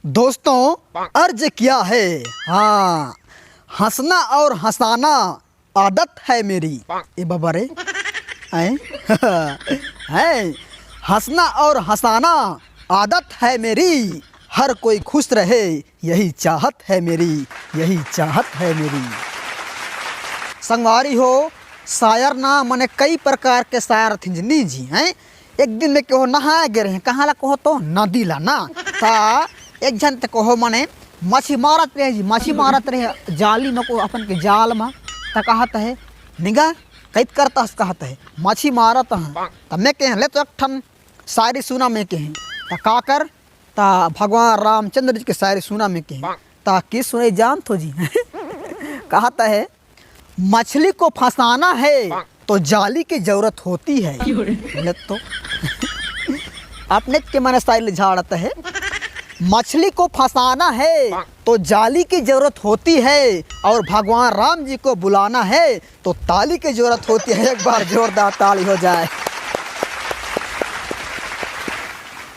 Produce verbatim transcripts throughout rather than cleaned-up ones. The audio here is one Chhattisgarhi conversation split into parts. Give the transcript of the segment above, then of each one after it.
दोस्तों, अर्ज क्या है? हाँ, हंसना और हंसाना आदत है मेरी। ए बाबा रे, हैं? हैं? हंसना और हंसाना आदत है मेरी, हर कोई खुश रहे, यही चाहत है मेरी, यही चाहत है मेरी। संगवारी हो, शायर ना मने कई प्रकार के शायर रथिन जी, नहीं जी, हैं? एक दिन में कहो नहाए गे रहे, कहाँ ला कहो तो नदी ला ना। ता एक झन ते कहो मने मछी मारत रहे जी, मछी मारत रहे जाली में, को अपन के जाल में। त कहत है, निगा कैद करता हस, कहत है मछी मारत है। त मैं कहे ले तो एक ठन शायरी सुना मैं कहे। त का कर, त भगवान रामचंद्र जी के शायरी सुना मैं कहे। त की सुने जानत हो जी? कहत है, मछली को फंसाना है तो जाली की जरूरत होती है। ले तो अपने के मन स्टाइल झाड़त है। मछली को फंसाना है तो जाली की जरूरत होती है, और भगवान राम जी को बुलाना है तो ताली की जरूरत होती है। एक बार जोरदार ताली हो जाए।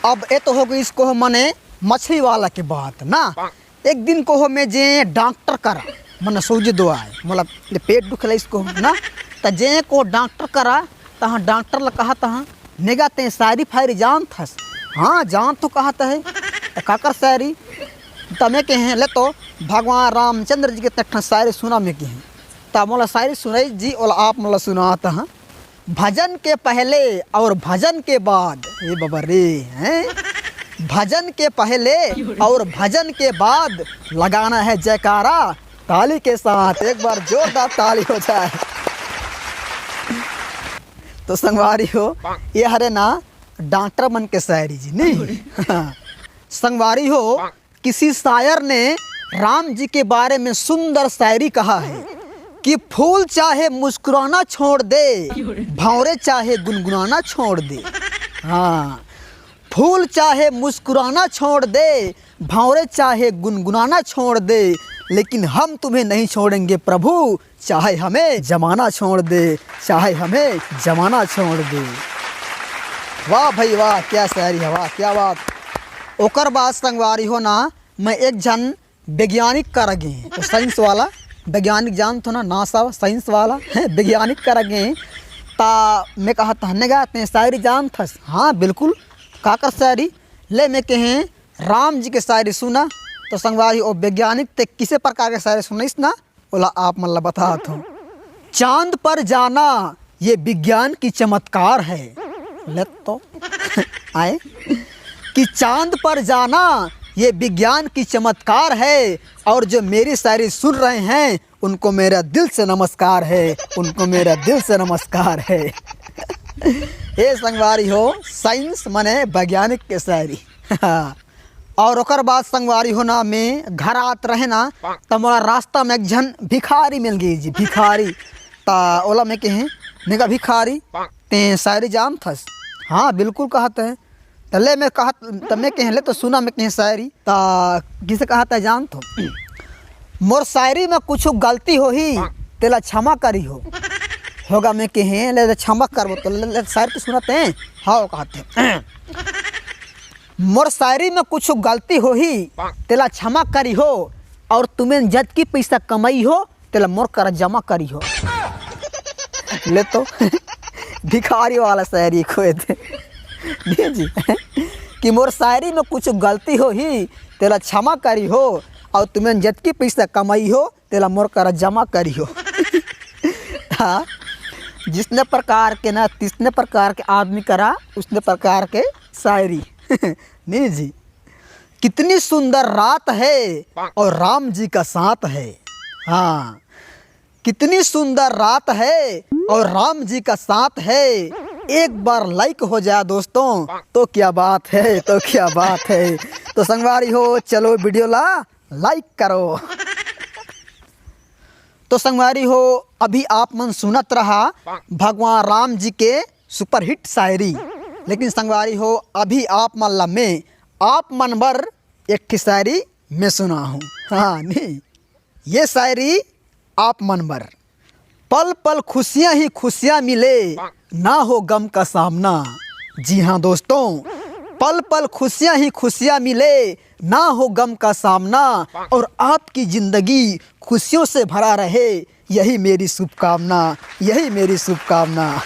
अब ये तो हो गई इसको मने मछली वाला की बात ना। एक दिन को हो मैं जे डॉक्टर करा, मन सूझ दो आए, मतलब ये पेट दुख ले इसको ना। त जे को डॉक्टर करा, तहाँ डॉक्टर ला कहा तहाँ, निगा ते शायरी फायरी जानत हस? हाँ, जानत हो कहत है। त काकर शायरी? त मैं कहे ले तो भगवान रामचंद्र जी के ते एक ठन शायरी सुना मैं कहे। त मोला शायरी सुनाई जी, ओला आप मोला सुनात हँ। भजन के पहले और भजन के बाद, ये बाबा रे, हैं? भजन के पहले और भजन के बाद लगाना है जयकारा ताली के साथ। एक बार जोरदार ताली हो जाए। तो संगवारी हो, ये हरे ना डॉक्टर मन के शायरी जी, नहीं? संगवारी हो, किसी शायर ने राम जी के बारे में सुंदर शायरी कहा है कि फूल चाहे मुस्कुराना छोड़ दे, भौंरे चाहे गुनगुनाना छोड़ दे। हाँ, फूल चाहे मुस्कुराना छोड़ दे, भौंरे चाहे गुनगुनाना छोड़ दे, लेकिन हम तुम्हें नहीं छोड़ेंगे प्रभु, चाहे हमें जमाना छोड़ दे, चाहे हमें जमाना छोड़ दे। वाह भाई वाह, क्या शायरी है, वाह, क्या बात। ओकर बाद संगवारी हो ना, मैं एक झन वैज्ञानिक करा गे, तो साइंस वाला वैज्ञानिक जानत हो ना, नासा साइंस वाला है, वैज्ञानिक करा गे। ता मैं कहा तहने गा ते शायरी जानत हस? हाँ बिल्कुल। काकर शायरी? ले मैं कहे राम जी के शायरी सुना। तो संगवारी, ओ वैज्ञानिक ते किसे प्रकार के शायरी सुनाइस ना, ओला आप मन ला बतात हूँ। चांद पर जाना ये विज्ञान की चमत्कार है। ले तो आए कि चांद पर जाना ये विज्ञान की चमत्कार है, और जो मेरी शायरी सुन रहे हैं उनको मेरा दिल से नमस्कार है, उनको मेरा दिल से नमस्कार है। ए संगवारी हो, साइंस मने वैज्ञानिक के शायरी। और ओकर बाद संगवारी हो ना, मैं घर आत रहे ना, त मोला रास्ता में एक झन भिखारी मिल गई जी, भिखारी। त ओला मैं कहे, निगा भिखारी, ते शायरी जानत हस? हाँ बिल्कुल कहत है। त ले मैं कहत, त मैं कहे ले तो सुना मैं कहे शायरी। त किसे कहत है जानत हो? मोर शायरी में कुछ गलती होही, तेला क्षमा करी हो। होगा मैं कहे ले, ले क्षमा करबो तो ले, ले शायरी तो सुनत है। हाँ कहत है। मोर शायरी में कुछ गलती होही, तेला क्षमा करी हो, और तुमन जतकी पैसा कमाई हो, तेला मोर करा जमा करी हो। ले तो भिखारी वाला शायरी खोए थे। नहीं जी, कि मोर शायरी में कुछ गलती होही, तेला क्षमा करी हो, और तुमन जतकी पैसा कमाई हो, तेला मोर करा जमा करी हो। हाँ, जिसने प्रकार के ना, तिसने प्रकार के आदमी करा, उसने प्रकार के शायरी। नहीं जी, कितनी सुंदर रात है और राम जी का साथ है। हाँ, कितनी सुंदर रात है और राम जी का साथ है। एक बार लाइक हो जाए दोस्तों, तो क्या बात है, तो क्या बात है। तो संगवारी हो, चलो वीडियो ला लाइक करो। तो संगवारी हो, अभी आप मन सुनत रहा भगवान राम जी के सुपरहिट शायरी। लेकिन संगवारी हो, अभी आप मन ला मैं आप मन बर एक ठे शायरी मैं सुना हूँ। हाँ नहीं, ये शायरी आप मन बर। पल पल खुशियाँ ही खुशियाँ मिले, ना हो गम का सामना। जी हाँ दोस्तों, पल पल खुशियां ही खुशियां मिले, ना हो गम का सामना, और आपकी जिंदगी खुशियों से भरा रहे, यही मेरी शुभकामना, यही मेरी शुभकामना।